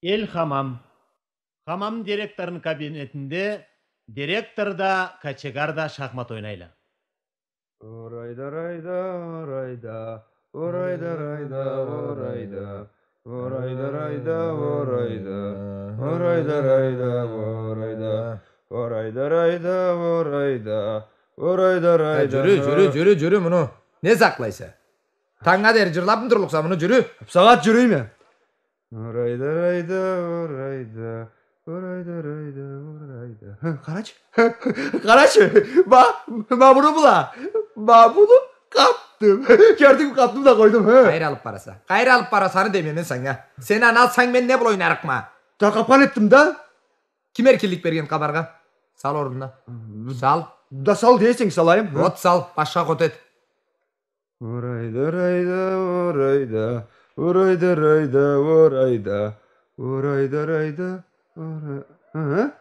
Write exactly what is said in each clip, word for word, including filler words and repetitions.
Эл хамам. Хамамны директоруну кабинетинде директор да, кочегар да шахмат ойнайла. Орайда, райда, орайда, орайда, райда, орайда, орайда, райда, орайда, орайда, райда, орайда, орайда, райда, орайда, орайда, Э, райда. Жюрю, жюрю, жюрю, жюрю, муну не сакълайса? Тангнга дери жырлабмы турлукъса муну, жюрю. Бусагъат жюрюйме. Орайда, райда, орайда, орайда, райда, орайда. Хы, къарачы. Къарачы. Ма, ма муну бла. Ма муну къапдым. Кёрдюнгмю, къапдым да къойдум, хы. Къайры алып бараса? Къайры алып бараса, аны дейме мен санга. Сен аны алсанг, мен не бла ойнарыкъма? Да къапхан этдим да. Ким эркинлик берген къабаргъа? Сал орнуна. М, сал. Да сал дейсенг, салайым, хы. Вот сал, башха ход эт. Орайда, райда, орайда, орайда, райда, орайда, орайда, райда, ора-, Ха?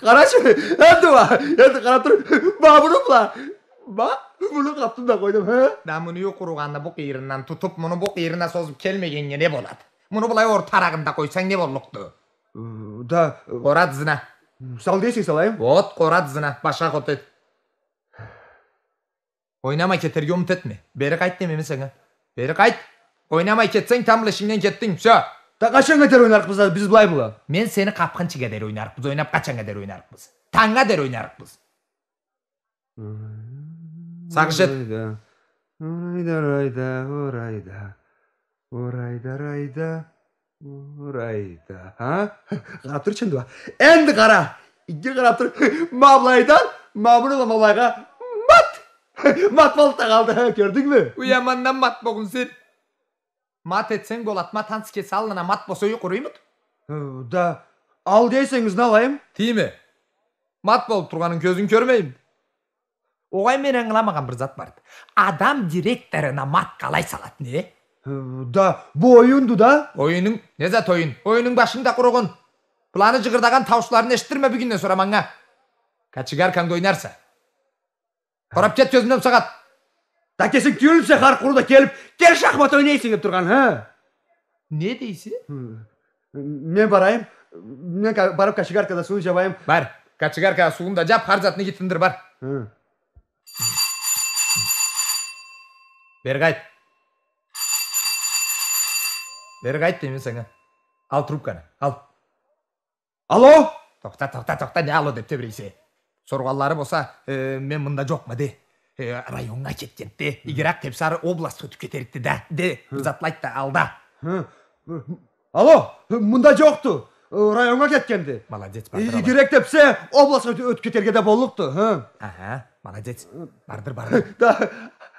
Къарачы, энди ма, энди къарап тур, ма муну бла, ма муну къапдым да къойдум, ха? Да муну юкъ ургъанны бу къыйырындан тутуп, муну бу къыйырына созуп келмегеннге не болады? Муну былай орта арагъында къойсанг не боллукъду? Ы, да, ы, Къора дызына. Сал дейсенг, салайым. Вот, къора дызына, башха ход эт. Ойнамай кетерге умут этме. Бери къайт демейме санга. Бери къайт. Ойнамай кетсенг, тамбла ишингден кетдинг. Всё. Да къачаннга дери ойнарыкъбыз да биз былай бла? Мен сени къапхынчыгъа дери ойнарыкъбыз. Ойнап къачаннга дери ойнарыкъбыз? Тангнга дери ойнарыкъбыз. Сагъыш эт. Орайда, орайда, орайда, орайда. Орайда, райда. Орайда. Ха? Къарап тур, чынды ма. Энди къара. Иги къарап тур. Ма былайдан, ма муну да ма былайгъа. Мат! Мат болуп да къалды, ха, кёрдюнгмю? Уй, амандан мат болгъун сен. Мат этсенг болады, мат ансы кеси аллына мат болса, уй къуруймуду? Хы, да, ал дейсенг, изин алайым. Тийме. Мат болуп тургъанын кёзюнг кёрмейми? Огъай, мен ангыламагъан бир зат барды. Адам директоруна мат къалай салады, не? Хы, да, бу оюнду да. Оюнунг, не зат оюн? Оюнунг башынгда къуругъун. Быланы жыгъырдагъан тауушларын эшитдирме бюгюнден сора манга. Кочегаркангда ойнарса. Къурап кет кёзюмден, бусагъат. Да кесинг тюйюлмюсе, хар къуру да келип, кел шахмат ойнайыкъ деп тургъан, ха? Не дейсе? Хы. Мен барайым. Мен ка-, барып кочегаркада сууну жабайым. Бар, кочегаркада сууну да жап, хар затны тындыр, бар. Хы. Бери къайт. Бери къайт дейме санга. Ал трубканы, ал. Алло! Тохта, тохта, тохта, не алло деп тебирейсе? Соргъанлары болса, э, мен мында жокъма де. Э, районнга кетгенди де, хы, игирек деп сары областха ётюп кетерикди да, де, хы, бир затла айт да, ал да. Хы. Алло, мында жокъду. Э, районнга кетгенди. Молодец, бардыр, алай. Игирек депсе, областха ётю-, ётюп кетерге да боллукъду, хы. Аха, молодец. Бардыр, бардыр. Да,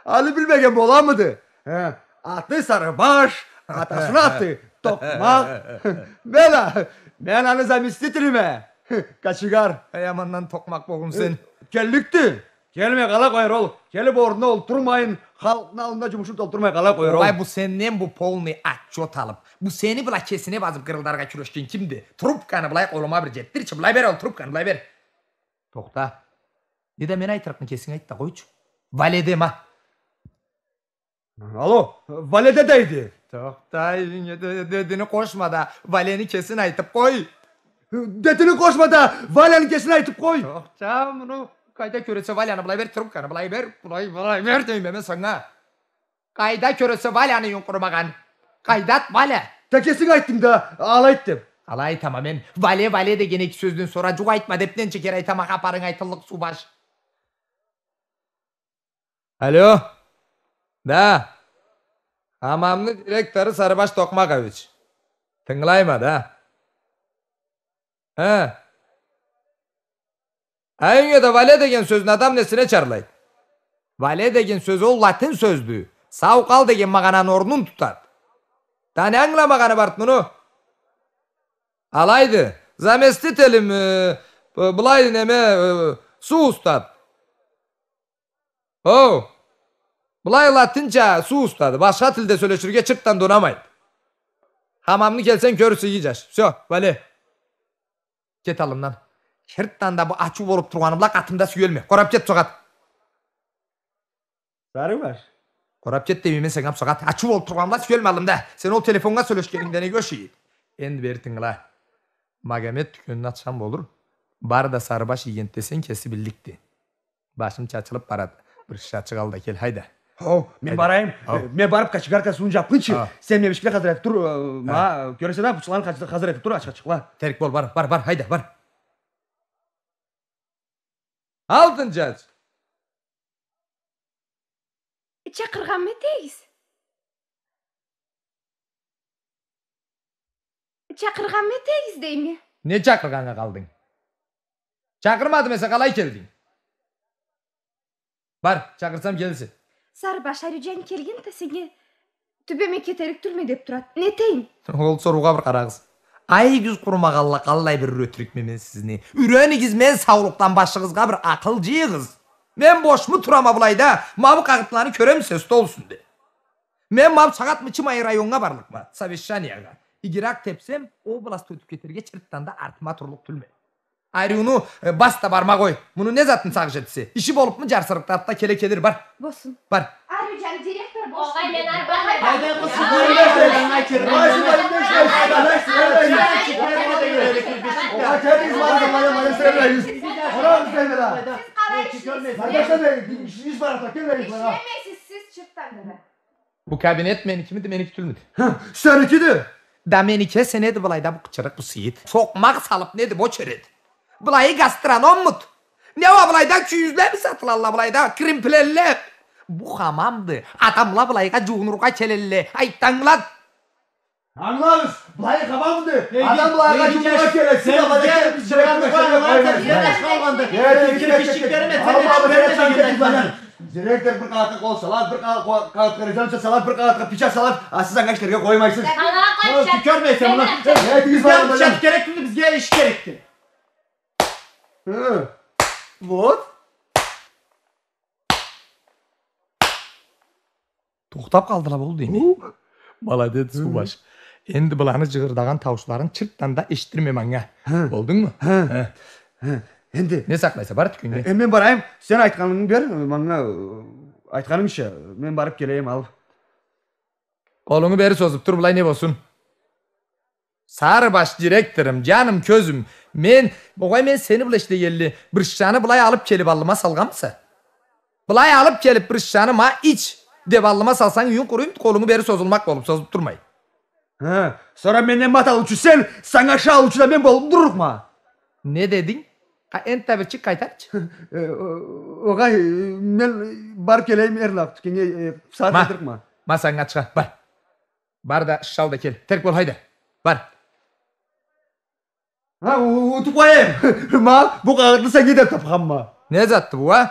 аны билмеген боламыды? Хы. Аты Сарыбаш, атасыны аты Токъмакъ. Мен а, мен аны заместителиме. Кочегар. Эй, амандан токъмакъ болгъун сен. Э, келликди. Келмей къала къояр ол. Келип орнуна олтурмайын, халкъны аллында жумушун толтурмай къала къояр ол. Огъай, бу сенден бу полный отчёт алып, бу сени бла кесине базып къырылдаргъа кюрешген кимди? Трубканы былай къолума бир жетдирчи, былай бер ол трубканы, былай бер. Тохта. Не да мен айтырыкъны кесинг айт да къойчу. Вале дем а. Алло, Вале де дейди. Тохта, де-, де-, дедини къошма да, Валени кесин айтып къой. Дедини къошма да, Валени кесин айтып къой. Тохта, муну къайда кёресе Валени, былай бер трубканы, былай бер, былай, былай бер дейме мен санга. Къайда кёресе Валени, юйюн къурумагъан? Къайдады Валя? Да кесинг айтдынг да, алай айт деп. Алай айтама мен. Вале, Вале деген эки сёзден сора жукъ айтма деп ненча кере айтама, хапарынг айтыллыкъ, суу баш. Алло. Да. Хамамны директору Сарыбаш Токъмакович. Тынгылайма да. Хы. Айынг да Вале деген сёзню адам несине чарлайды? Вале деген сёз ол латин сёздю. Сау къал деген магъананы орнун тутады. Да не ангыламагъаны барды муну? Алайды. Заместителим, э, б-, былай неме, э, суу устады. Оу, былай латинча суу устады. Башха тилде сёлеширге чыртдан да унамайды. Хамамны келсенг кёрюрсе, иги жаш. Всё, Вале. Кет аллымдан. Чыртдан да бу ачыу болуп тургъаным бла къатымда сюелме. Къорап кет, бусагъат. Сарыбаш. Къорап кет дейме мен санга, бусагъат. Ачыу болуп тургъаным бла сюелме аллымда. Сен ол телефоннга сёлешгенинг да неге ошайды? Энди бери тынгыла. Магомет тюкенни ачхан болур. Бары да Сарыбаш ийгенди десенг, кеси билликди. Башым чачылып барады. Бир шыша ачыкъ ал да кел, хайда. Хоу, мен барайым. Хоу. Мен барып, кочегарка сууун жапхынчы. Хоу. Сен мебишикни хазыр этип тур, э, ма, кёресе да, бучуланы хаз-, хазыр этип тур, ачха-ачхыла. Терк бол, бар, бар, бар, хайда, бар. Алтынчы ач. Чакъыргъанмы этегиз? Чакъыргъанмы этегиз, дейме. Не чакъыргъаннга къалдынг? Чакъырмадым эсе, къалай келдинг? Бар, чакъырсам, келирсе. Сарыбаш, Ариуджан келген да, сеннге тюбеме кетерик тюлме деп турады. Не этейим? Ол соруугъа бир къарагъыз. Ай, кюз къурумагъанла, къаллай бир юретирикме мен сизни. Юренигиз, мен саулукъдан башыгъызгъа бир акъыл жыйыгъыз. Мен бошму турама былайда, ма бу къагъытланы кёремисе стол юсюнде. Мен ма бу сагъат мычымай районнга барлыкъма, совещаниягъа. Игирек тепсем, область ётюп кетерге чыртдан да артыма турлукъ тюлме. Ариуну, э, бас да барма къой. Муну не затын сагъыш этесе? Иши болупму, жарсырыкъды, артда келе келир, бар. Болсун. Бар. Ариуджан, директор болсун. Огъай, мен ары бармайма. Къайда къыз, сиз не билесиз? Огъай, сиз не билесиз? Огъай, сиз не билесиз? Огъай, сиз не билесиз? Огъай, сиз не билесиз? Сиз къалай ишлейсиз? Къардашлар, мен иш, иш бар, келмегиз бара. Ишлемейсиз сиз чыртдан да. Бу кабинет меникимиди, меники тюлмюдю? Хы, сеникиди! Да меники эсе неди былайда бу къычырыкъ, бу сыйыт? Сокъмакъ салып неди бу чёреди? Былайы гастрономмуду? Не уа былайда кюйюзлеми сатылалла былайда, кримплелле? Бу хамамды, адамла былайгъа жууунургъа келелле, айтды, ангылат! Ангылагъыз, былайы хамамды, адам былайгъа жууунургъа келелле, сиз да былайгъа келип, Директор бир къагъытха къол салады, бир къагъытха резинка салады, бир къагъытха пича салады, а сиз анга ишлерге къоймайсыз. Ана, къой, кёрмейсе муну. Бизге пичат керекди, бизге иш керекди. Хы. Вот. Тохтап къалдыла, болду энди. Молодец, Субаш. Энди быланы жыгъырдагъан тауушларын чыртдан да эшитдирме манга. Болдунгму? Энди не сакълайса, бар тюкеннге. Э, мен барайым, сен айтханынгы бер манга, э, айтханынгча, мен барып келейим алып. Къолунгу бери созуп тур, былай не болсун? Сарыбаш директорум, жаным, кёзюм, мен, огъай, мен сени бла ишлегенли, бир шышаны былай алып келип аллыма салгъанмыса? Былай алып келип, бир шышаны ма ич деп аллыма салсанг, юйюнг къуруймуду, къолунгу бери созулмакъ болуп, созуп турмай. Хы, сора менден мат алыучу сен, санга шай алыучу да мен болуп турлукъма. Не дединг? Къа-, энтда бирчик къайтарчы. Э, о-, огъай, мен барып келейим, эрнак, тюкеннге, э, сагъат къайтырыкъма. Ма, санга чыгъа, бар. Бар да, шыша ал да кел. Терк бол, хайда. Бар. Ха, у-, утуп къояйым. Ма, бу къагъытны сеннге деп тапханма. Не затды бу, а?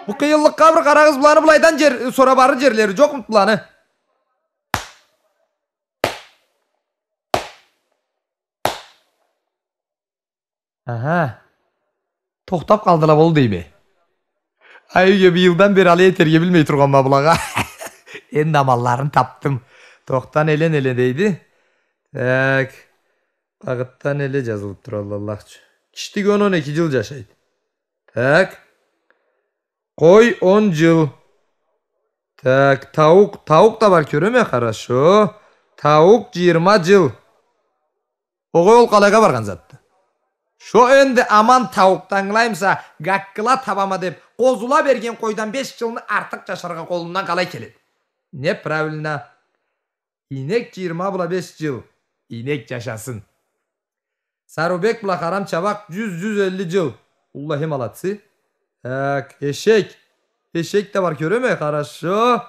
Бу къыйынлыкъгъа бир къарагъыз, буланы былайдан жер, сора барыр жерлери жокъмуду буланы? Аха. Тохтап къалдыла, болду дейме. Ай, юйге быйылдан бери алай этерге билмей тургъанма булагъа. Энди амалларын тапдым. Тохта, неле, неле дейди? Так. Къагъытда неле жазылып турады, Аллах ючюн. Киштик он, он эки жыл жашайды. Так. Къой он жыл. Так, тауукъ, тауукъ да бар, кёреме, хорошо. Тауукъ жыйырма жыл. Огъай, ол къалайгъа баргъан затды? Шо энди аман тауукъду, ангылаймыса, гаккыла табама деп, къозула берген къойдан беш жылны артыкъ жашаргъа къолундан къалай келеди? Неправильно. Ийнек жыйырма бла беш жыл. Ийнек жашасын. Сарыубек бла Харам Чабакъ жюз, жюз элли жыл. Уллахи, молодцы. Так, эшек. Эшек да бар, кёреме, хорошо.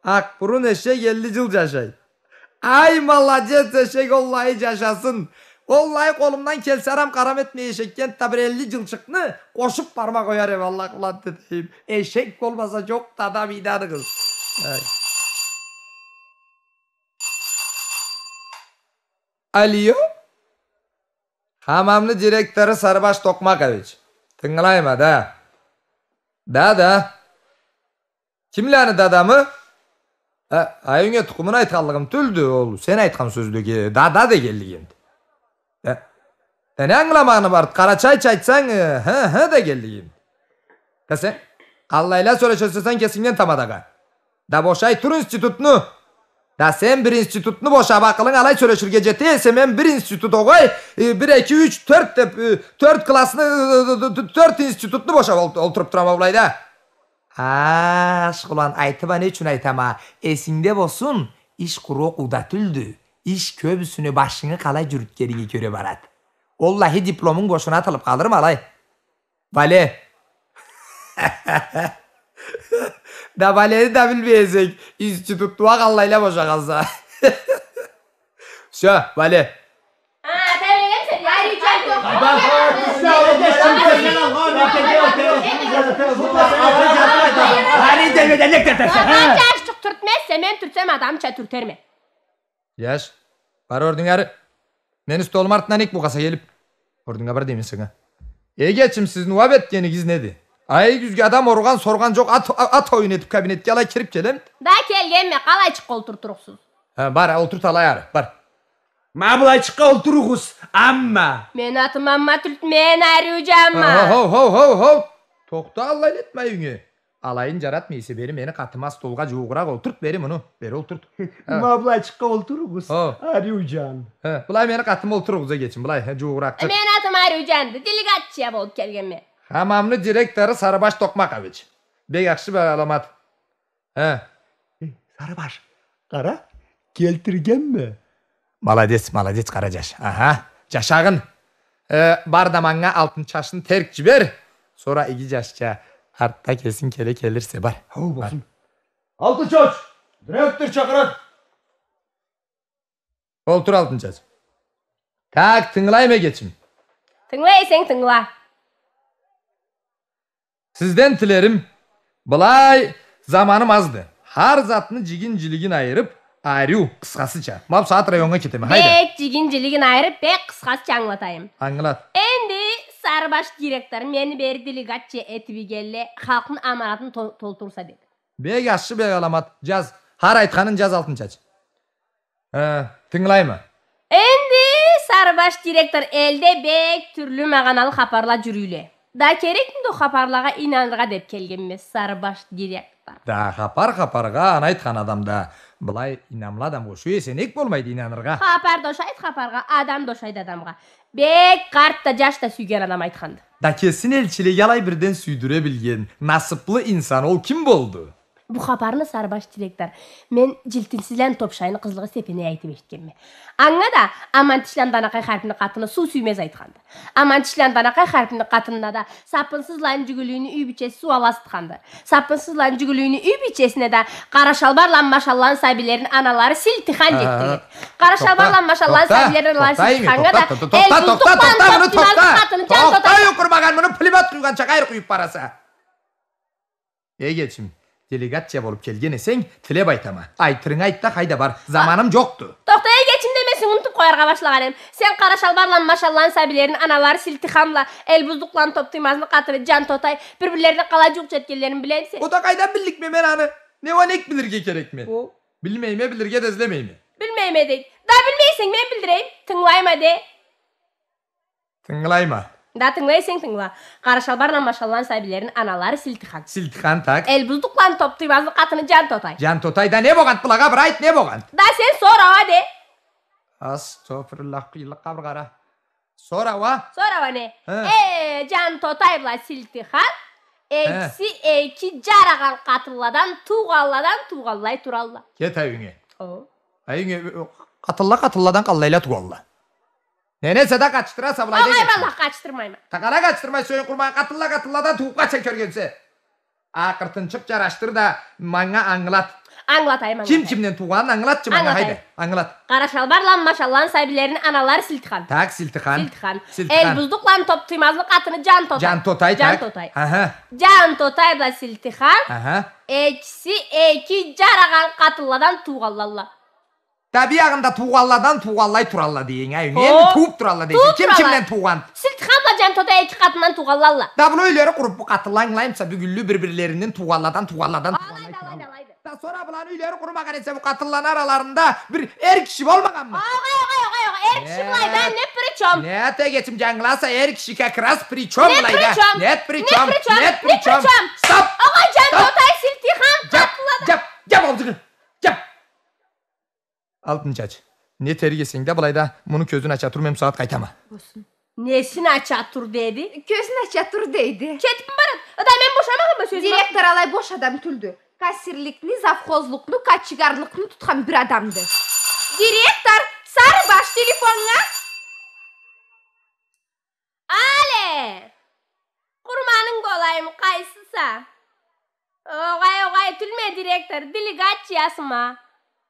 Акъбурун эшек элли жыл жашай. Ай, молодец, эшек, оллахи, жашасын. Оллахи, къолумдан келсе, арам-къарам этмей, эшекге энтда бир элли жылчыкъны къошуп барма къояр эм, Аллах бла дейим. Эшек болмаса, жокъду адам, ийданыгъыз. Ай. Алло? Хамамны директору Сарыбаш Токъмакъович. Тынгылайма да. Да, да. Кимлени дадамы? Э, ай, юйюнге тукъумун айтханлыгъым тюлдю, ол сен айтхан сёздю, да, да дегенлик энди. Э, Э, не ангыламагъаны барды? Къарачайча айтсанг, э, хы, хы дегенлигим. Къа сен, къаллайла сёлеширсе сен кесингден тамадагъа. Да бошай тур институтну. Да сен бир институтну бошап, акъылынг алай сёлеширге джете эсе, мен бир институт огъай, э, бир, эки, юч, тёрт деп, э, тёрт классны, э, э, э, тёрт институтну бошап олт-, олтуруп турама былайда. А, Ашхулан, айтып а не ючюн айтама? Эсингде болсун, иш къуру окъууда тюлдю. Иш кёбюсюне башынгы къалай джюрютгенинге кёре барад. Оллахи, дипломунг бошуна атылып къалырмы алай? Вале. Да Валени да билмей эсенг, институтну уа къаллайла бошагъанса. Всё, Вале. А, тебрегемсе, Ариуджан, тохта. Ары тебрегенлик тетесе, а? Джашчыкъ тюртмезсе, мен тюртсем, адамча тюртерме. Джаш, бар ордунга ары. Мени столум артындан эки букъаса келип. Ордунга бар дейме санга. Эгечим, сизни уа бетгенигиз неди? Ай, кюзге адам оругъан, соргъан джокъ, ат, а-, ат оюн этип кабинетге алай кирип келем. Да келгенме, къалайчыкъгъа олтуртурукъсуз? Хы, бар, олтурт алай ары, бар. Ма былайчыкъгъа олтуругъуз, амма. Мени атым Амма тюлдю, мен Ариуджанма. Хоу, хоу, хоу, хоу. Тохта, аллай этме юйюнге. Алайын джаратмай эсе, бери мени къатыма, столгъа джуугъуракъ олтурт, бери муну. Бери олтурт. Хы. Ма былайчыкъгъа олтуругъуз, хоу, Ариуджан. Хы, былай мени къатыма олтуругъуз, эгечим, былай, хы, джуугъуракъ. Э, мени атым Ариуджанды, делегация болуп келгенме. Хамамны директору Сарыбаш Токмакович. Бек ахшы бир аламат. Хы. Э, Сарыбаш, къара, келтиргенме. Молодец, молодец, къара джаш. Аха, джашагъын. Э, бар да манга Алтынчачны терк джибер. Сора иги джашча артда кесинг келе келирсе, бар. Хоу, бар. Болсун. Алтынчач, директор чакъырады. Олтур, Алтынчач. Так, тынгылайма, эгечим. Тынгылай эсенг, тынгыла. Сизден тилерим, былай заманым азды. Хар затны джигин-джилигин айырып, ариу, къысхасыча. Ма бусагъат районнга кетеме, хайда. Бек джигин-джилигин айырып, бек къысхасыча ангылатайым. Ангылат. Энди Сарыбаш директор мени бери делегация этип ийгенлей, халкъны аманатын тол-, толтурса, деди. Бек ахшы, бек аламат. Джаз. Хар айтханын джаз, Алтынчач. Э, тынгылайма. Энди Сарыбаш директор, элде бек тюрлю магъаналы хапарла джюрюйле. Да керекмиди ол хапарлагъа ийнаныргъа деп келгенме, Сарыбаш директор? Да хапар хапаргъа, аны айтхан адам да. Былай ийнамлы адам къошуп эсе, нек болмайды ийнаныргъа? Хапар да ошайды хапаргъа, адам да ошайды адамгъа. Бек къарт да, джаш да сюйген адам айтханды. Да кесин элчилеге алай бирден сюйдюре билген насыплы инсан ол ким болду? Бу хапарны, Сарыбаш директор, мен Джилтинсизланы топшайны къызлыгъы Сепеней айтып эшитгенме. Анга да аман тишланы данакъай харпны къатыны суу сюймез айтханды. Аман тишланы данакъай харпны къатынына да сапынсызланы джюгюлюйню юй бийчеси суу ала ысытханды. Сапынсызланы джюгюлюйню юй бийчесине да къара шалбарланы, машалланы сабийлерини аналары силтихан джетдирген. Къара шалбарланы, машалланы сабийлерини аналары силтиханнга да эл булдукъланы топ тиймазлыкъ къатыны Джан Тотай. Тохта, юкъурмагъан, муну пулемёт къуйгъанча къайры къуюп бараса. Эгечим, делегация болуп келген эсенг, тилеп айтама. Айтырынгы айт да, хайда бар. Заманым джокъду. Тохта, эгечим демесенг, унутуп къояргъа башлагъан эдим. Сен къара шалбарланы, машалланы сабийлерини аналары силтихан бла эл булдукъланы топ тиймазлыкъ къатыны Джан Тотай бир-бирлерине къалай джууукъ джетгенлерин билемисе? Ол да къайдан билликме мен аны? Не уа нек билирге керекме? О. Билмейме, билирге да излемейме. Билмейме дейди. Да билмейсенг, мен билдирейим. Тынгылайма де. Тынгылайма. Да тынгылай эсенг, тынгыла. Къара шалбарланы, машалланы сабийлерини аналары силтихан. Силтихан, так. Эл булдукъланы топ тиймазлыкъ къатыны Джан Тотай. Джан Тотай, да не богъанды былагъа, бир айт, не богъанды? Да сен сора уа де. Астагъфируллах, къыйынлыкъгъа бир къара. Сора уа? Сора уа не? Хы. Э, Джан Тотай бла силтихан, хы, экиси эки джарагъан къатынладан туугъанладан туугъанлай туралла. Кет а юйюнге. О. А юйюнге, э, къатынла къатынладан къаллайла тууалла. Не, не, сен да къатышдыраса былайда. Алай, эгечим. Аллах, къатышдырмайма. Тагъала къатышдырмай, сёзюн къурмагъан, къатынла къатынладан туукъгъа чек кёргенсе. Акъыртынчыкъ джарашдыр да, манга ангылат. Ангылатайым, ангылатайым. Ким кимден туугъанын ангылатчы манга, хайда. Ангылатайым. Ангылат. Къара шалбарланы, машалланы сабийлерини аналары силтихан. Так, силтихан. Силтихан. Силтихан. Эл булдукъланы топ тиймазлыкъ къатыны Джан Тотай. Джан Тотай, так. Джан Тотай. Аха. Джан Тотай бла силтихан. Аха. Экиси эки джарагъан къатынладан туугъанлалла. Да биягъында туугъанладан туугъанлай туралла дейин, а, юйюнге. О, энди тууп туралла дейсен. Тууп туралла. Ким кимден туугъан? Силтихан бла Джан Тотай эки къатындан туугъанлалла. Да бу не ойлары къуруп, бу къатынла, ангылаймыса, бюгюнлю бир-бирлеринден туугъанладан, туугъанладан, туугъанлай туралла. Алайды, алайды, алайды. Сора буланы юйлери къурумагъан эсе, бу къатынланы араларында бир эр киши болмагъанмы? Огъай, огъай, огъай, огъай, эр киши былайда не при чём? Не, тегечим, джангыласа, эр киши как раз при чём былайда. Не при чём? Не при чём? Не при чём? Стоп! Огъай, джан, тота, силтихан, къатынлада. Джап, джап, джап, аузунгу. Джап! Алтын чач. Не терк эсенг да былайда, муну кёзюн ача тур, мен бусагъат къайтама. Болсун. Несин ача тур деди? Кёзюн ача тур дейди. Кетип барат. Да мен бошамагъанма сёзюм. Директор алай бош адам тюлдю. Кассирликни, завхозлукъну, кочегарлыкъны тутхан бир адамды. Директор, сары баш, телефоннга. Алле! Къурманынг болайым, къайсыса? Огъай, огъай, тюлме, директор, делегациясыма.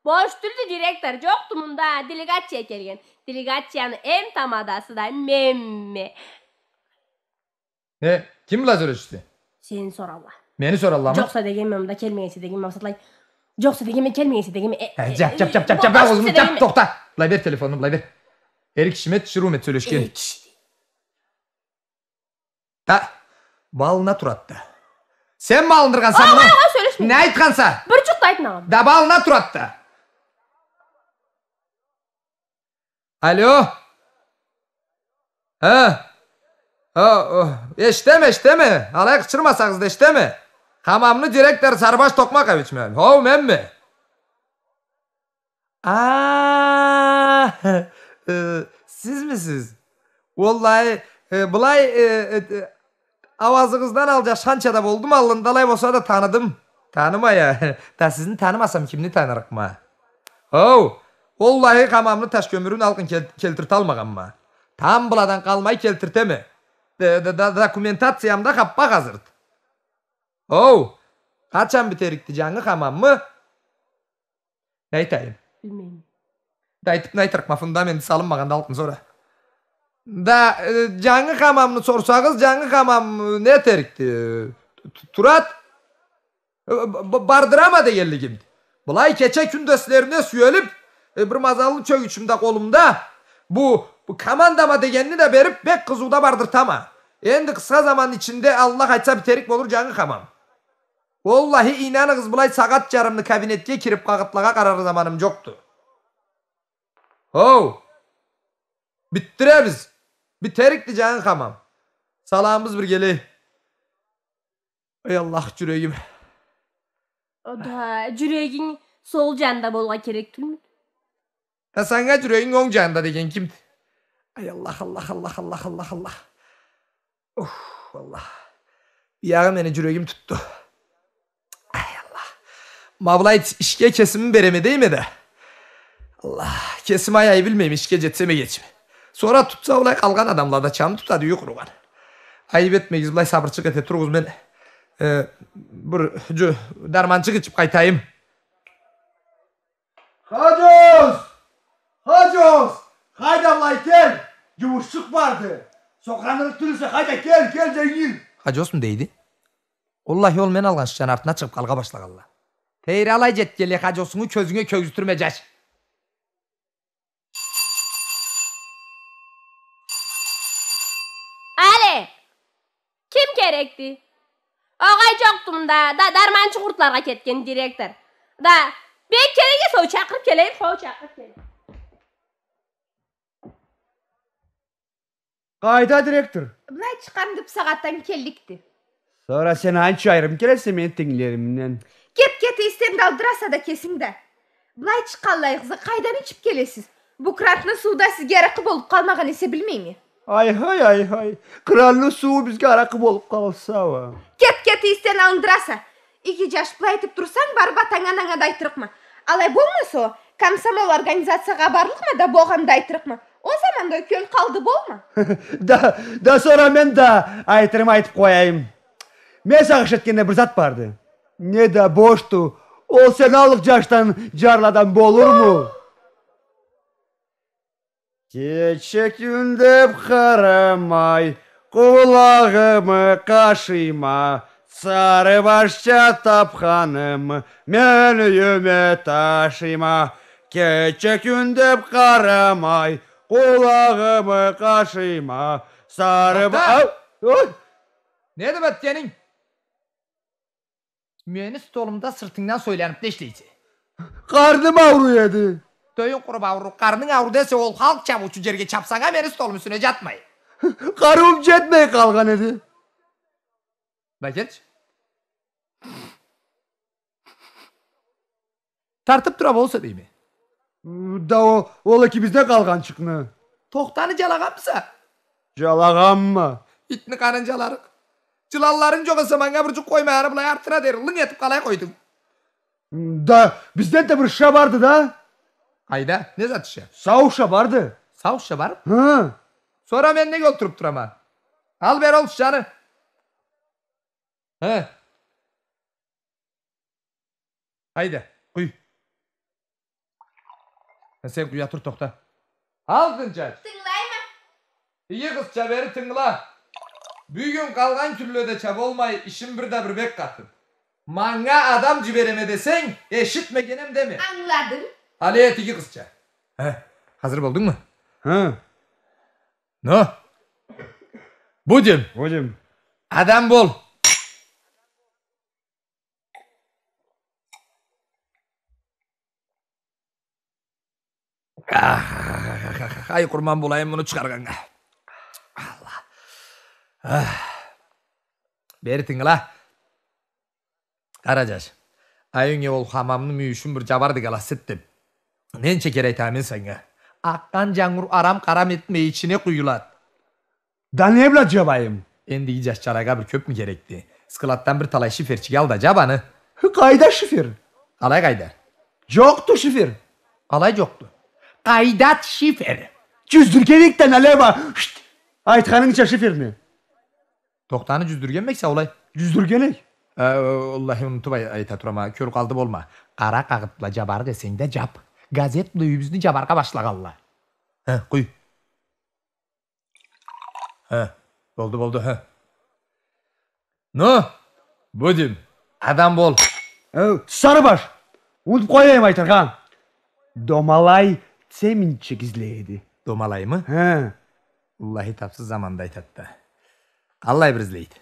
Бош тюлдю, директор, джокъду мында, делегация келген. Делегацияны эм тамадасы да менме. Э, ким бла сёлешди? Сени соралла. Мени соралламы? Джокъса дегенме, мында келмегенсе дегенме, масатлай. Джокъса дегенме, келмегенсе дегенме. Э, э, джап, джап, джап, джап, джап, джап, тохта. Былай бер телефонну, былай бер. Эр кишиме тиширыу эт сёлешгенни. Эр киши. Да, бу аллына турады да. Сенми алындыргъанса муну? Огъай, огъай, сёлешме. Не айтханса? Бир джукъ да айтмагъанма. Да бу аллына турады да. Алло? Хы? Хы, о, эшитеме, эшитеме. Алай къычырмасагъыз да эшитеме. Хамамны директору Сарыбаш Токъмаковичми? Хоу, менми? А, э, сизмисиз? Уаллахи, э, былай, э, э, э, ауазыгъыздан алджашханча да болдум, аллында алай болса да таныдым. Танымай а. Да сизни танымасам, кимни танырыкъма? Оу, уаллахи, хамамны таш кёмюрюн алкъын кел-, келтирталмагъанма. Тамбладан къалмай келтиртеме. Д-, д-, д-, документациям да хаппа хазырды. Оу, къачан битерикди джангы хамаммы? Не айтайым? Билмейме. Да айтыб не айтырыкъма, фундамент салынмагъанды алкъын сора. Да, э, джангы хамамны сорсагъыз, джангы хамам, э, не этерикди? Э, т-, т-, турад. Э, б-, б-, бардырама дегенлигимди. Былай кече-кюндюзлерине сюелиб, э, бир мазаллы чёгючюм да къолумда. Бу, бу командама дегенни да бериб, бек къызыуда бардыртама. Энди къысха заман ичинде, Аллах айтса, битерик болур джангы хамам. Уаллахи, ийнаныгъыз, былай сагъат джарымны кабинетге кириб, къагъытлагъа къарар заманым джокъду. Оу! Битдиребиз. Битерикди джангы хамам. Саламыбыз биргелей. Ай Аллах, джюрегим. О да, джюрегинг сол джанда болгъа керек тюлмюдю? Да санга джюрегинг онг джанында деген кимди? Ай Аллах, Аллах, Аллах, Аллах, Аллах, Аллах. Уф, Аллах. Биягъы мени джюрегим тутду. Ай Аллах. Ма былай ишге кесими береме дейме да. Аллах, кесими ай, ай билмейме, ишге джетсем эгечме. Сора тутса, былай къалгъан адамла да чамы тутады, юй къуругъан. Айыб этмегиз, былай сабырчыкъ эте туругъуз, мен, э, бир джу-, дарманчыкъ ичиб къайтайым. Хаджос! Хаджос! Хайда былай кел! Джумушчукъ барды! Сокъуранырыкъ тюлсе, хайда кел, кел, дженгил! Хаджосму дейди? Уаллахи, ол мен алгъанчы джаны артына чыгъыб къалгъа башлагъалла. Тейри, алай джетгенлей, Хаджосунгу кёзюнге кёргюзтюрме, джаш. Алле! Ким керекди? Огъай, джокъду мында, да, дарманчы къуртларгъа кетген директор. Да, бек керек эсе, ол чакъырыб келейим, хоу, чакъырыб келейим. Къайда директор? Былай чыкъгъанды, бусагъатдан келликди. Сора сен анча айрым келесе мени тенглеримден. Кет, кет, эсден да алдыраса да кесинг да. Былай чыкъгъанлайыгъызгъа къайдан ичиб келесиз? Бу кранны сууу да сизге аракъы болуб къалмагъан эсе, билмейме. Ай-хай, ай-хай. Кранны сууу бизге аракъы болуб къалса уа. Кет, кет, эсден алындыраса. Иги джаш, былай этиб турсанг, барыб атанга-ананга да айтырыкъма. Алай болмаса, комсомол организациягъа барлыкъма да, болгъанды айтырыкъма. Ол заманда кёл къалды болма. Да, да сора мен да айтырым айтыб къояйым. Мен сагъыш этгенде бир зат барды. Не да бошду. Ол сен аллыкъ джашдан джарлы адам болурму? Кече-кюн деб къарамай, къулагъымы къашыйма, сары башча тапханым мен юйюме ташыйма. Кече-кюн деб къарамай, къулагъымы къашыйма, сары ба-, Тохта! Ау! Ой! Не деб этгенинг? Мени столумда сыртынгдан сойланып не ишлейсе? Къарным ауруй эди. Тёюнг къуру аурур. Къарнынг ауруду эсе, ол халкъ чабыучу джерге чапсанг а, мени столум юсюне джатмай. Къарыуум джетмей къалгъан эди. Бла келчи. Тартып тура болса дейме. Да о, ол экибизде къалгъанчыкъны. Тохтаны джалагъанмыса? Джалагъанма. Итни къанын джаларыкъ. Джыланларынг джокъ эсе, манга бир джукъ къоймай, аны былай артына дери лынг этип къалай къойдунг? Да, бизден да бир шыша барды да. Къайда? Не зат шыша? Сау шыша барды. Сау шыша бар? Хы. Сора мен неге олтуруп турама? Ал бери ол шышаны. Хы. Хайда, къуй. Э, сен къуя тур, тохта. Алтынчач! Тынгылайма. Иги къызча, бери тынгыла. Бюгюн къалгъан кюнледеча болмай, ишим бир да бир бек къатын. Манга адам джибереме десенг, эшитмегенем деме. Ангыладым. Алай эт, иги къызча. Хе, хазыр болдунгму? Хы. Но. Будем. Будем. Адам бол. Ах, ай, къурман болайым муну чыгъаргъаннга. Аллах. Ах. Бери тынгыла. Къара, джаш. Аюнге ол хамамны мюйюшюн бир джабар дегала сет деп. Ненча кере айтама мен санга. Акъгъан джангур арам-къарам этмей ичине къуюлад. Да не бла джабайым? Энди иги джашчалайгъа бир кёпмю керекди? Складдан бир талай шиферчик ал да джаб аны. Хы, къайда шифер? Къалай къайда? Джокъду шифер. Къалай джокъду? Къайдад шифер? Джюздюрген эк да, налево. Шт! Айтханынгча шиферни. Тохтаны джюздюргенме эксе олай? Джюздюрген эк. Э, уаллахи, унутуп ай-, айта турама, кёр къалды болма. Къара къагъыт бла джабарыкъ эсенг да джаб. Газет бла юйюбюзню джабаргъа башлагъалла. Хе, къуй. Хе, болду, болду, хе. Ну, будем. Адам бол. Э, Сарыбаш, унутуп къояйым айтыргъа. Домалай цементчик излей эди. Домалаймы? Хе. Уаллахи, тапсыз заманда айтад да. Къаллай бир излейди?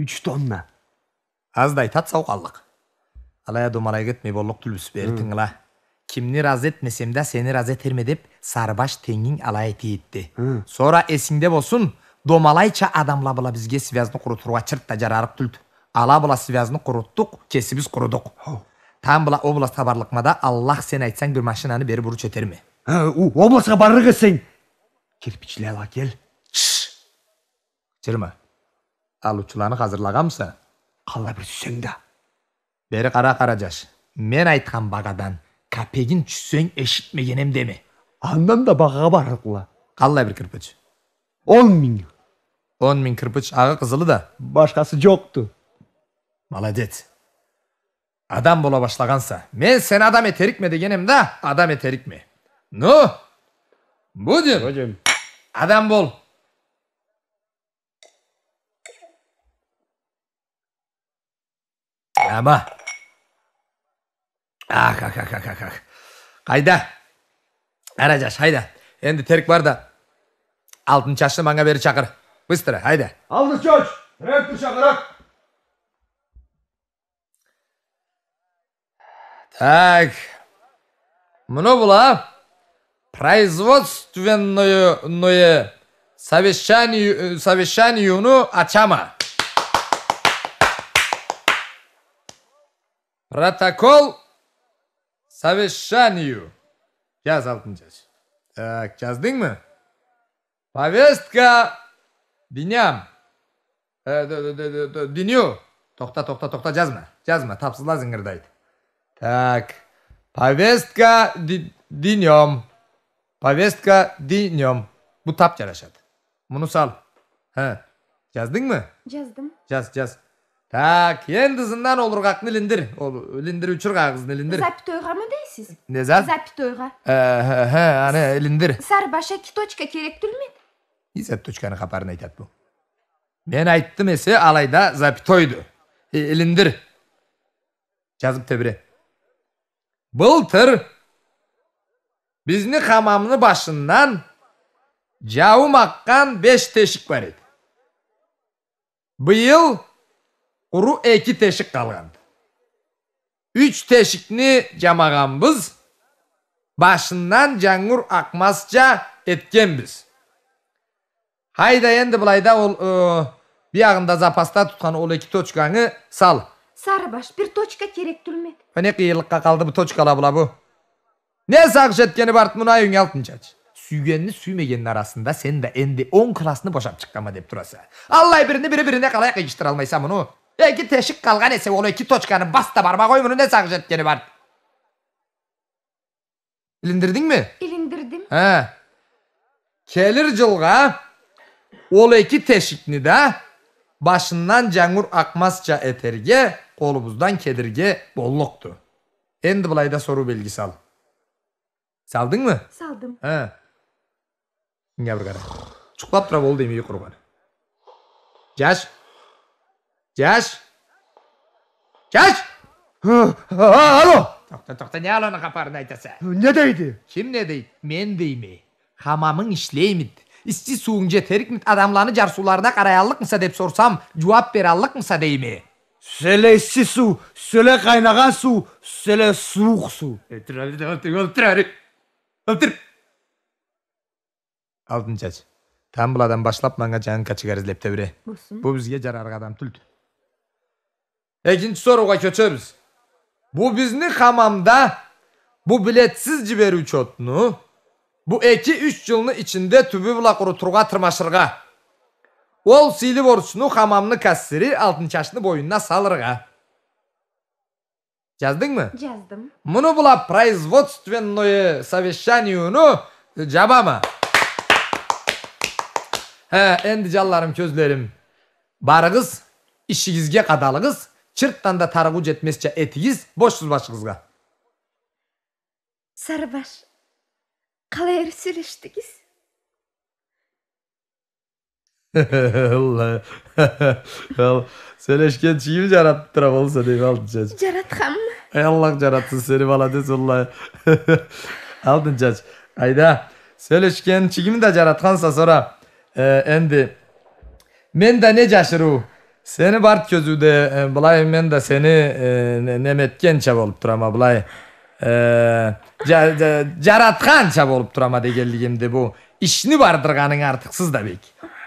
Юч тонна. Аз да айтад, сау къаллыкъ. Алай а домалайгъа этмей боллукъ тюлбюз, бери тынгыла. Кимни разы этмесем да, сени разы этерме деп, Сарыбаш тенгинг алай эте этди. Хы. Сора эсингде болсун, домалайча адамла бла бизге связьны къурутургъа чырт да джарарыкъ тюлдю. Ала бла связьны къурутдукъ, кесибиз къурудукъ. Хо. Там бла областха барлыкъма да, Аллах, сен айтсанг, бир машинаны бери буруч этерме. Хы, у, областха барлыкъ эсенг, кирпичле ала кел. Чш! Джырма. Алыучуланы хазырлагъанмыса? Къаллай бир сюйсенг да. Бери къара, къара, джаш. Мен айтхан багъадан капегин тюшсенг, эшитмегенем деме. Андан да багъагъа барлыкъла. Къаллай бир кирпич? Он минг. Он минг кирпич, агъы къызылы да? Башхасы джокъду. Молодец. Адам бола башлагъанса. Мен сени адам этерикме дегенем да, адам этерикме. Ну, будем. Будем. Адам бол. Ама. Ах, ах, ах, ах, ах, ах. Къайда? Къара, джаш, хайда. Энди терк бар да. Алтынчачны манга бери чакъыр. Быстро, хайда. Алтынчач, теркни чакъырыкъ. Так. Муну бла производственное, ное совещание, э, совещаниену ачама. Протокол совещанию. Джаз, Алтынчач. Так, джаздынгмы? Повестка дням. Э, д-, д-, д-, д-, д-, дню. Тохта, тохта, тохта, джазма. Джазма, тапсызла зынгырдайды. Так. Повестка д-, днём. Повестка днём. Бу тап джарашады. Муну сал. Хы. Джаздынгмы? Джаздым. Джаз, джаз. Так, энди ызындан ол ыргъакъны илиндир. Ол илиндир, учур къагъызны илиндир. Запятойгъамы дейсиз? Не зат? Запятойгъа. Э, хы, хы, аны илиндир. Сарыбаш, эки точка керек тюлмю? Не зат точканы хапарын айтад бу? Мен айтдым эсе, алайда запятойду. Э, илиндир. Джазып тебре. Былтыр бизни хамамны башындан джауум акъгъан беш тешик бар эди. Быйыл къуру эки тешик къалгъанды. Юч тешикни джамагъанбыз, башындан джангур акъмазча этгенбиз. Хайда, энди былайда ол, э, биягъында запаста тутхан ол эки точкангы сал. Сарыбаш, бир точка керек тюлмеди. Э, не къыйынлыкъгъа къалды бу точкала бла бу? Не сагъыш этгени барды муну, ай, юйнге, Алтын Чач? Сюйгенни, сюймегенни арасында сен да энди он классны бошап чыкъгъанма деп тураса. Аллай бирини бири бирине къалай къыйышдыралмайса муну? Эки тешик къалгъан эсе, ол эки точканы бас да барма къой, муну не сагъыш этгени барды? Илиндирдингми? Илиндирдим. Хе. Келир джылгъа ол эки тешикни да башындан джангур акъмазча этерге, къолубуздан келирге боллукъду. Энди былайда соруу белги сал. Салдынгмы? Салдым. Хе. Мынга бир къара. Джукълап тура болду дейме, юйкъ ургъан. Джаш! Джаш! Джаш! Хы, а, алло! Тохта, тохта, не аллону хапарын айтаса? Не дейди? Ким не дейди? Мен дейме. Хамамынг ишлеймиди? Исси сууунг джетерикмиди? Адамланы джарсыуларына къараяллыкъмыса деп сорсам, джууап бераллыкъмыса дейме. Сёле исси суу, сёле къайнагъан суу, сёле сууукъ суу. Э, тур, тур, тур, тур, тур. Алтыр! Алтын Чач. Тамбладан башлап манга джангы кочегар излеп тебире. Болсун. Бу бизге джарарыкъ адам тюлдю. Экинчи соруугъа кёчебиз. Бу бизни хамамда бу билетсиз джибериучю отну бу эки-юч джылны ичинде тюбю бла къурутургъа тырмашыргъа, ол сыйлы борчну хамамны кассири Алтын Чачны боюнуна салыргъа. Джаздынгмы? Джаздым. Муну бла производственное совещаниену джабама. Хе, энди, джанларым, кёзлерим, барыгъыз, ишигизге къадалыгъыз, чыртдан да тарыгъыу джетмезча этигиз, бошсуз башыгъызгъа. Сарыбаш, къалай ары сёлешдигиз? Аллах. Ал, сёлешген чигими джаратып тура болса, дейме, Алтын Чач. Джаратханмы? Ай, Аллах джаратсын сени, маладес, уаллахи. Алтын Чач, айда, сёлешген чигими да джаратханса, сора, э, энди, мен да не джашырыу, сени барт кёзюуде, э, былай мен да сени, э, не-, неметгенча болуп турама, былай, э, джа-, джа-, джаратханча болуп турама дегенлигимди бу. Ишни бардыргъанынг артыкъсыз да бек.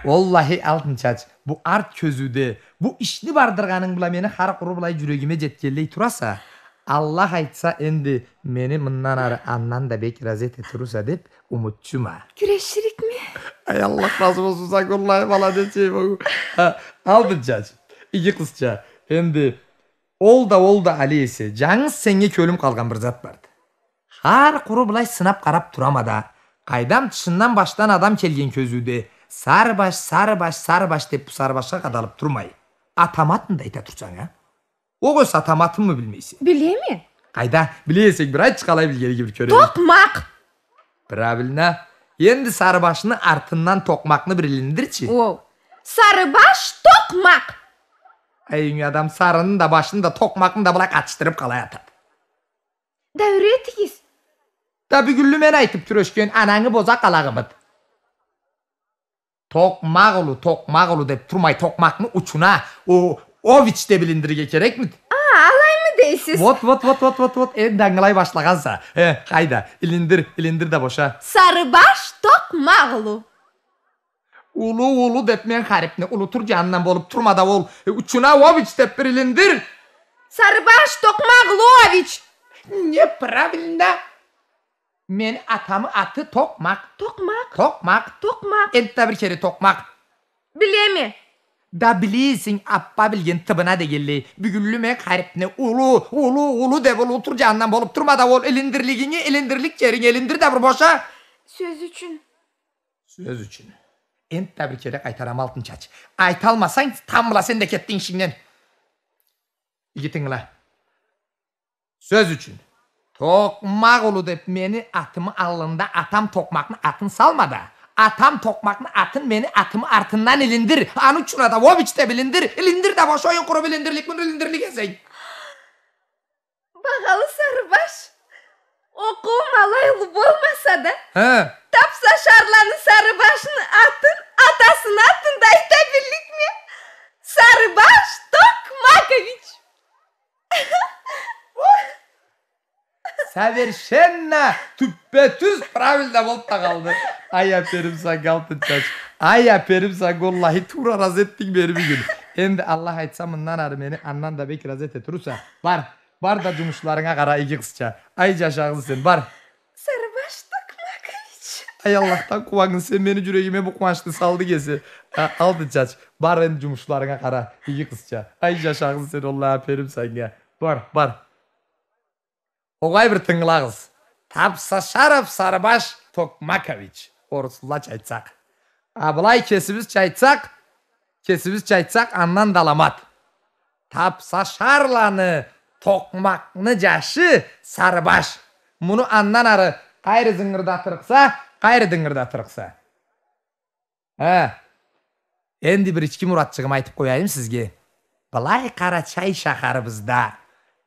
Уаллахи, Алтын Чач, бу арт кёзюуде, бу ишни бардыргъанынг бла мени хар къуру былай джюрегиме джетгенлей тураса, Аллах айтса, энди мени мындан ары андан да бек ыразы эте турурса деп умутчума. Кюреширикми? Ай, Аллах разы болсун санга, уаллахи, маладес, эй, бу. Ха, Алтын Чач, иги къызча, энди ол да, ол да алай эсе, джангыз сеннге кёлюм къалгъан бир зат барды. Хар къуру былай сынап къарап турама да, къайдам, тышындан башдан адам келген кёзюуде, Сарыбаш, Сарыбаш, Сарыбаш деп бу Сарыбашха къадалып турмай, атам атын да айта турсанг, а? Огъесе атам атынмы билмейсе? Билеме. Къайда, биле эсенг, бир айтчы, къалай билгенинги бир кёрейик. Токъмакъ. Правильно. Энди Сарыбашны артындан Токъмакъны бир илиндирчи. Оу. Сарыбаш, Токъмакъ. Ай, юйнге адам, сарыны да, башны да, токъмакъны да былай къатышдырып къалай атады? Да юретигиз. Да бюгюнлю мен айтып кюрешген, анангы боза къалагъымыды. Токъмакъ улу, Токъмакъ улу деп турмай, токъмакъны учуна, о, ович деп илиндирирге керекмиди? А, алаймы дейсиз? Вот, вот, вот. Энди ангылай башлагъанса. Э, хайда, илиндир, илиндир да боша. Сарыбаш, Токъмакъ улу. Улу, улу деп мен харипни улутур джанындан болуп турма да ол, э, учуна ович деп бир илиндир. Сарыбаш, Токъмакъ улу, ович. Неправильно. Мени атамы аты Токъмакъ. Токъмакъ. Токъмакъ. Токъмакъ. Энтда бир кере Токъмакъ. Билеме. Да биле эсенг, аппа билген тыбына дегенлей. Бюгюнлю мен харипни улу, улу, улу деп улутур джанындан болуп турма да ол, илиндирлигинги, илиндирлик джеринги илиндир да бир боша. Сёз ючюн. Сёз ючюн. Энтда бир кере къайтарама, Алтын Чач. Айталмасанг, тамбла сен да кетдинг ишингден. Иги тынгыла. Сёз ючюн. Токъмакъ улу деп мени атымы аллында атам Токъмакъны атын салма да, атам Токъмакъны атын мени атымы артындан илиндир. Аны учуна да ович деп илиндир. Илиндир да боша, оюн къуру, илиндирликми, илиндирлик эсенг. Багъалы Сарыбаш, окъуум алай улу болмаса да, хы, тапса Шарланы Сарыбашны атын, атасыны атын да айта билликме? Сарыбаш Токъмакович! Совершенно тюппе-тюз правильно болуп да къалды. Ай, аперим санга, Алтынчач. Ай, аперим санга, уаллахи, туура ыразы этдинг мени бюгюн. Энди Аллах айтса, мындан ары мени андан да бек ыразы эте турурса. Бар, бар да джумушларынга къара, иги къызча. Ай, джашагъын сен, бар. Сарыбаш Токмакович. Ай, Аллахдан къууангын сен, мени джюрегиме бу къууанчны салдынг эсе. А, Алтынчач, бар энди джумушларынга къара, иги къызча. Ай, джашагъын сен, уаллахи, аперим санга. Бар, бар. Огъай, бир тынгылагъыз. Тапсашаров Сарыбаш Токмакович, оруслача айтсакъ. А былай кесибизча айтсакъ, кесибизча айтсакъ, андан да аламат. Тапсашарланы токъмакъны джашы Сарыбаш. Муну андан ары къайры зынгырдатырыкъса, къайры дынгырдатырыкъса. Хы. Энди бир ички муратчыгъымы айтып къояйым сизге. Былай Къарачай шахарыбызда,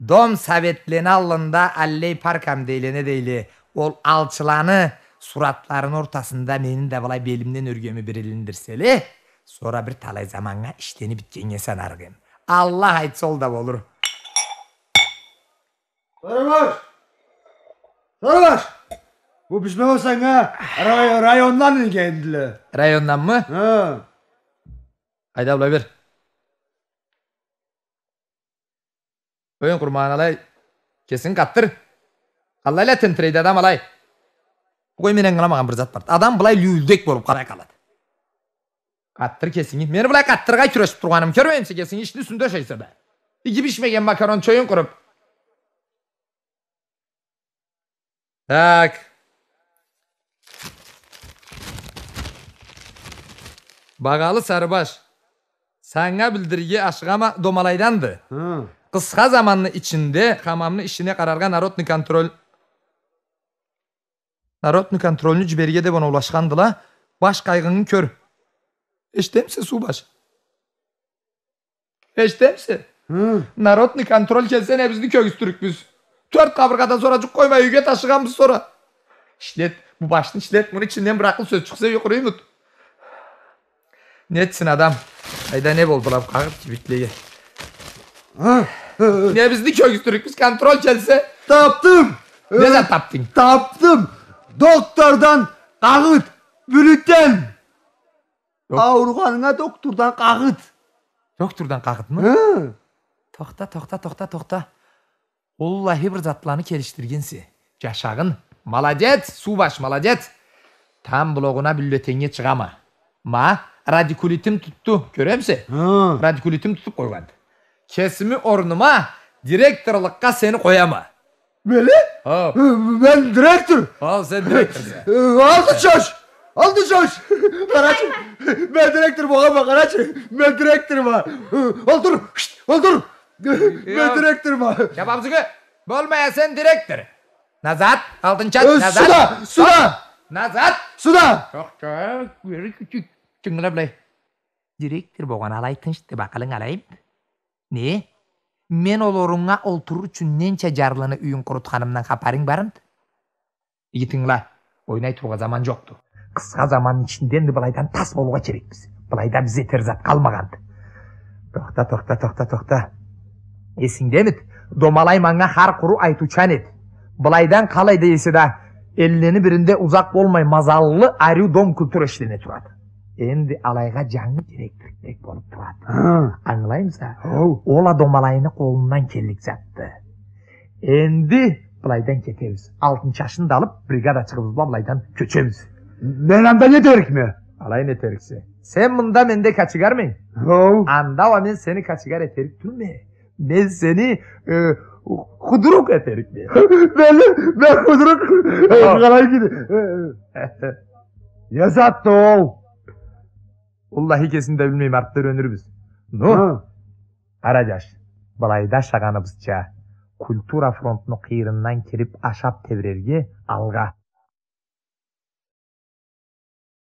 Дом Советлени аллында, аллей паркам дейле, не дейле, ол алчыланы суратларыны ортасында мени да былай белимден ёргеми бир илиндирселе, сора бир талай заманнга ишленип битгеннге санарыкъ эм. Аллах айтса, ол да болур. Сарыбаш! Сарыбаш! Бу письмону санга рай-, райондан келгендиле. Районданмы? Хы. Айда, былай бер. Оюн къурмагъан алай. Кесинги къатдыр. Къаллай ала тентирейди адам алай. Къой, мен ангыламагъан бир зат барды. Адам былай люлдек болуп къалай къалады. Къатдыр кесинги. Мени былай къатдырыргъа кюрешип тургъанымы кёрмеймисе, кесинги ишни юсюнде ашайса да. Иги бишмеген макарон чоюн къуруп. Так. Багъалы Сарыбаш, санга билдирирге ашыгъама, домалайданды. Хы. Къысха заманны ичинде хамамны ишине къараргъа народный контроль Народный контрольну джиберирге деб оноулашхандыла, баш къайгъынгы кёр. Эшитемисе, суубаш? Эшитемисе? Хы. Народный контроль келсе, не бизни кёргюзтюрюкбюз? Тёрт къабыргъадан сора джукъ къоймай юйге ташыгъанбыз сора. Ишлет, бу башны ишлет, муну ичинден бир акъыл сёз чыкъса, юйгъа къурумут. Не этсин адам? Айда, не болду ла бу къагъыт кибитлеге? А? Не бизни кёргюзтюрюкбюз, контроль келсе? Тапдым! Не зат тапдынг? Тапдым! Доктордан къагъыт! Бюллетень! Док- Ауругъанынга доктордан къагъыт! Доктордан къагъытмы? Хы. Тохта, тохта, тохта, тохта. Уаллахи, бир затланы келишдиргенсе. Джашагъын. Молодец, суубаш, молодец. Там блогуна бюллетеньге чыгъама. Ма, радикулитим тутду. Кёремисе? Хы. Радикулитим тутуб къойгъанды. Кесими орнума директорлукъгъа сени къояма. Мени? Хо. Мен директор. Хо, сен директорса. Алты чош! Алты чош! Къарачы, мен директор болгъанма, къарачы. Мен директорма. Олтур! Шт, олтур! Мен директорма. Чабабзыгы, болмай а сен директор. Назад, Алтынчач, назад. Сюда, сюда! Назад! Сюда! Тохта, бери кючюк. Тынгыла былай. Директор болгъан алай тынчды, бакъылынг алайым. Не? Мен ол оруннга олтурур ючюн ненча джарлыны юйюн къурутханымдан хапарынг бармыды? Иги тынгыла, ойнай турургъа заман джокъду. Къысха заманны ичинде энди былайдан тас болургъа керекбиз. Былайда бизге этер зат къалмагъанды. Тохта, тохта, тохта, тохта. Эсингдемиди? Домалай манга хар къуру айтыучан эди. Былайдан къалай да эсе да, эллени биринде узакъ болмай мазаллы ариу дом культуры ишлене турады. Энди алайгъа джангы директор керек болуп турады. Хы. Ангылаймыса? Хо. Ол а домалайны къолундан келлик затды. Энди былайдан кетебиз. Алтынчашны да алып, бригадачыгъыбыз бла былайдан кёчебиз. Мен анда не этерикме? Алай не этериксе? Сен мында менде кочегармы? Хо. Анда уа мен сени кочегар этерик тюлме. Мен сени, э, худрук этерикме. Мени, мен худрук? Хо. Э, къалай киди? Э, э. Не затды ол? Уаллахи, кесин да билмейме, артда юренирбиз. Ну? Хы. Къара, джаш, былайда ашагъаныбызча, культура фронтну къыйырындан кирип, ашап тебирерге алгъа.